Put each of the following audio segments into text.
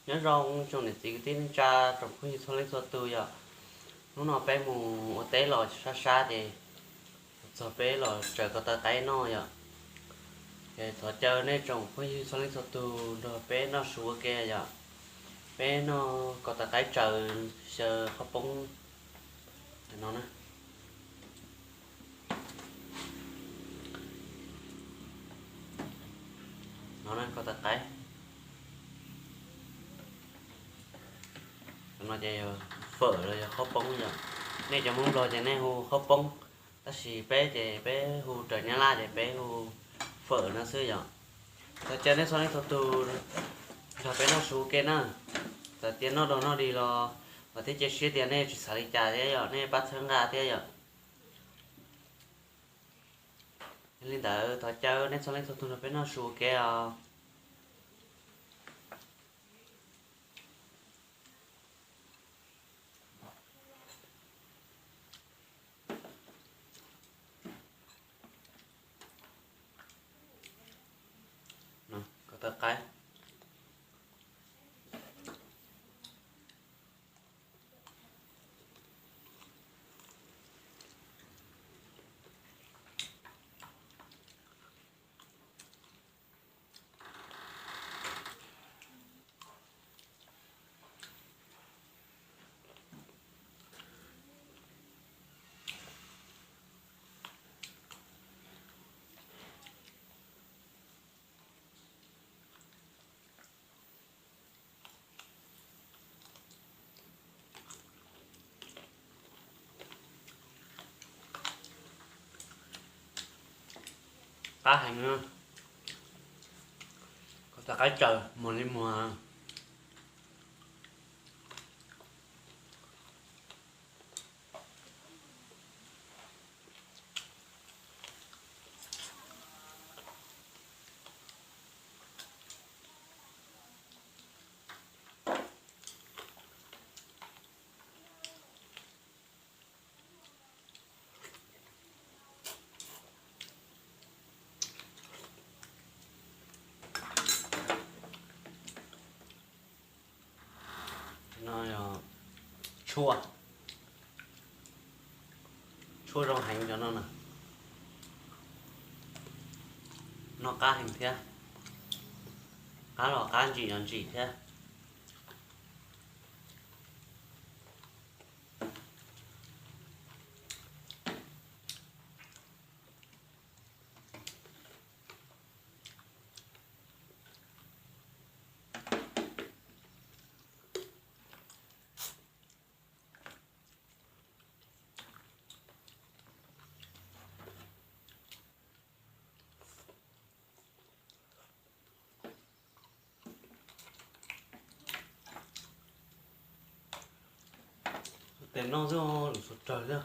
Nyob zoo tsoom niam txiv kwv tij neej tsa, tsoom phooj ywg txhua leej txhua tus yom. Hnub no peb mus ua teb los sab sab ces txog peb los tsaws ko taw qaib noj yom. Ces thov caw nej tsoom phooj ywg txhua leej txhua tus nrog peb noj su ua ke yom. Peb noj ko taw qaib tsaws xyaw qhaub poob no na. No na, ko taw qaib. No ces yog fawm los yog qhaub poob yom. Nej cov Hmoob Nplog ces nej hu qhaub poob, tab sis peb ces peb hu raws Nyab Laj ces peb hu fawm no xwb yom. Thov caw nej txhua leej txhua tus nrog peb noj su ua ke na. Txawm tias noj dog noj dig los vam thiab cia siab tias nej tsis xav li cas thiab yom, nej pab txhawb nqa thiab yom. Yog li ntawd thov caw nej txhua leej txhua tus nrog peb noj su ua ke os. Ko taw qaib. Qab heev na. Ko taw qaib tsaws muag li muag. No yog tshuaj, tshuaj zoo heev cov no na. Noj qab heev thiab, qab los qab, ntsim los ntsim thiab. Tes noj xwb lus suav raws thiab.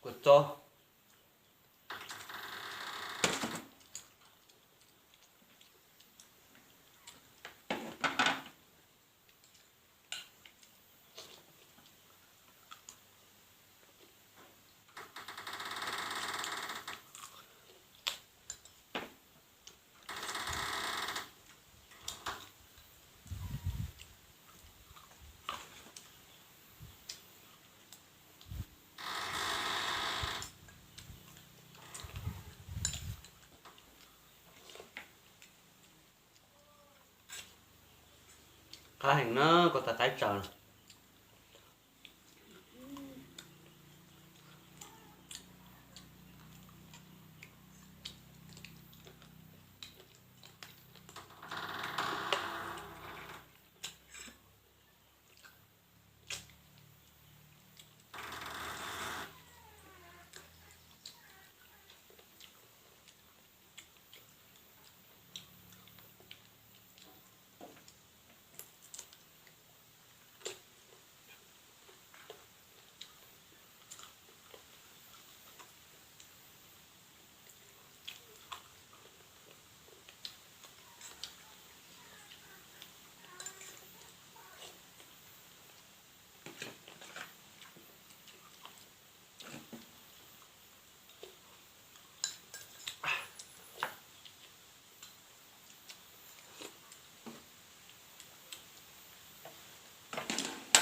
Kua txob. Qab heev na, kua taw qaib tsaws.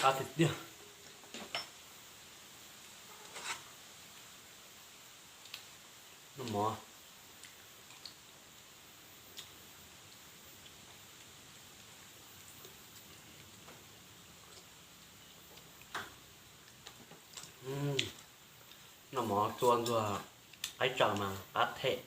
Qab tiag tiag. Noj mov. Noj mov tua ntxuag qaib tsaws mas qab them.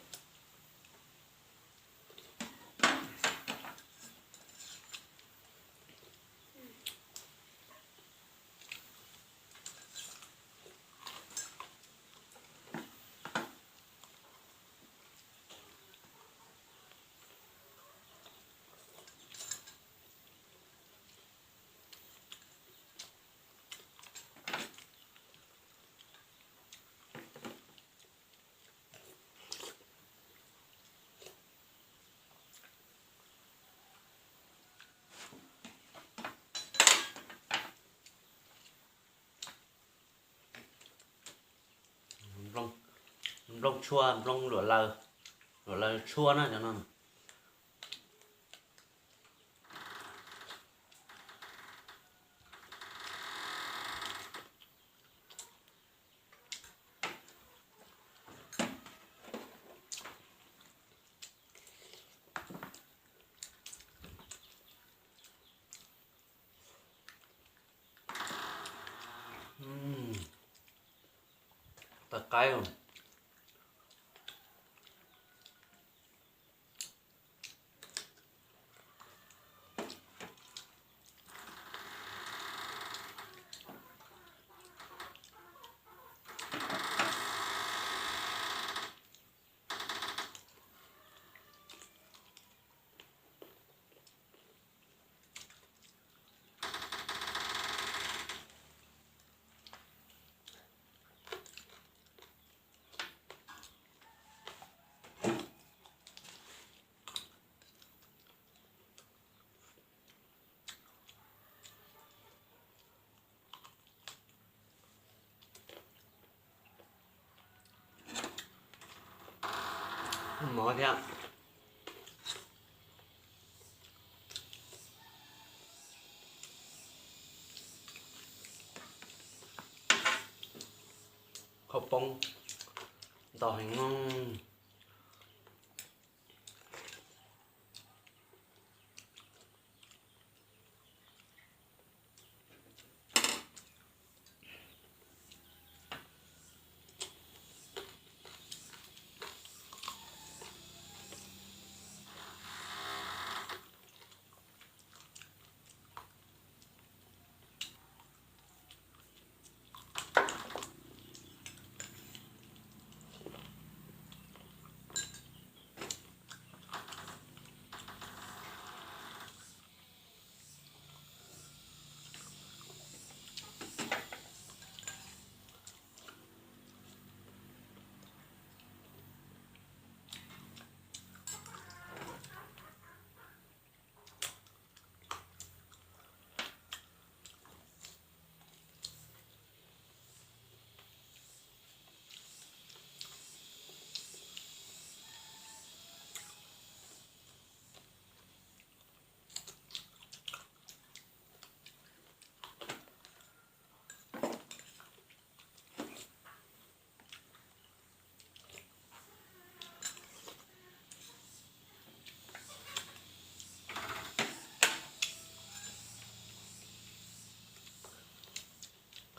Nplooj tshuaj, nplooj luam laws, luam laws tshuaj na cov no. Tawv qaib. Mov thiab. Khaub poob ntau heev no.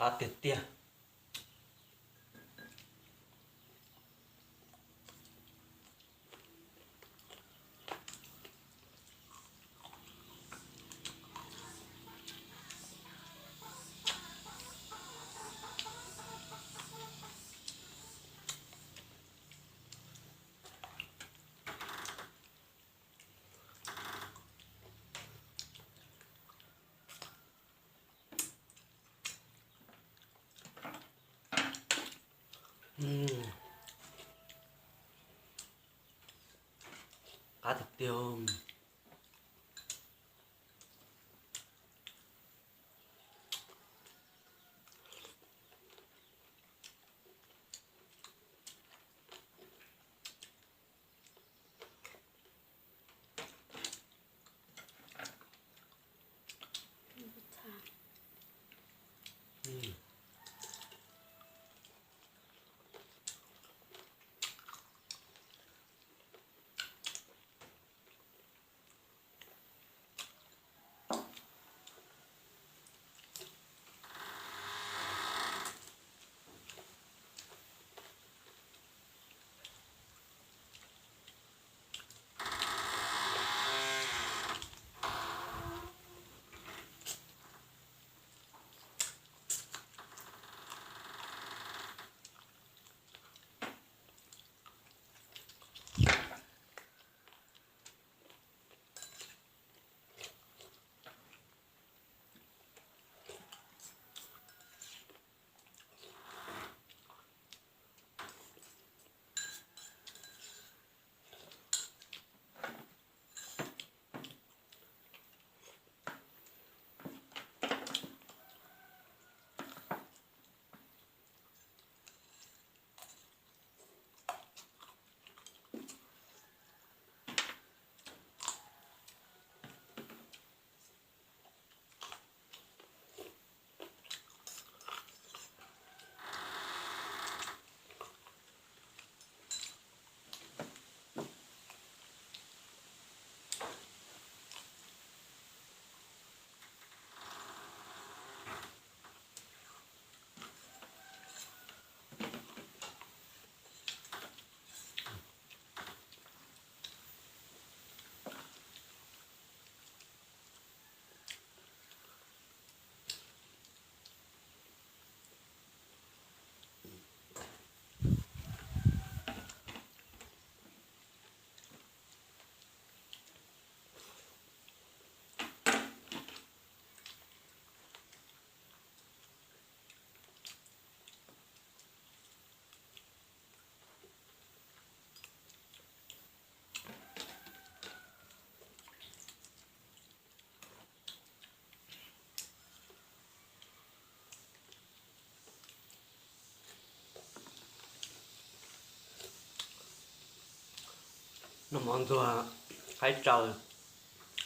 Qab tiag tiag. Qab tiag tiag. Noj mov ntuag qaib tsaus,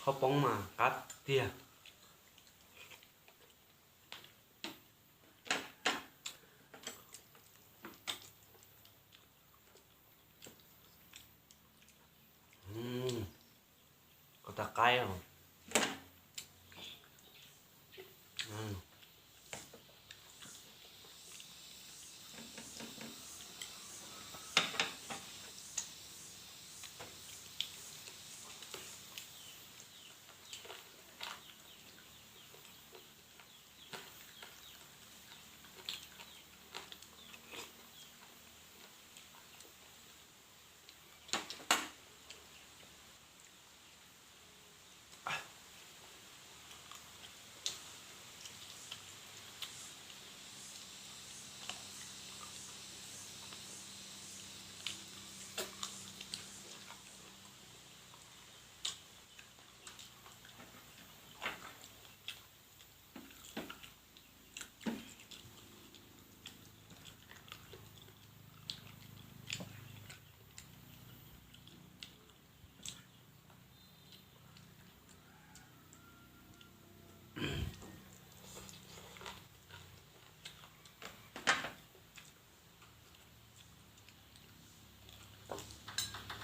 qhaub poob mas qab tiag. Koj tas qaib os.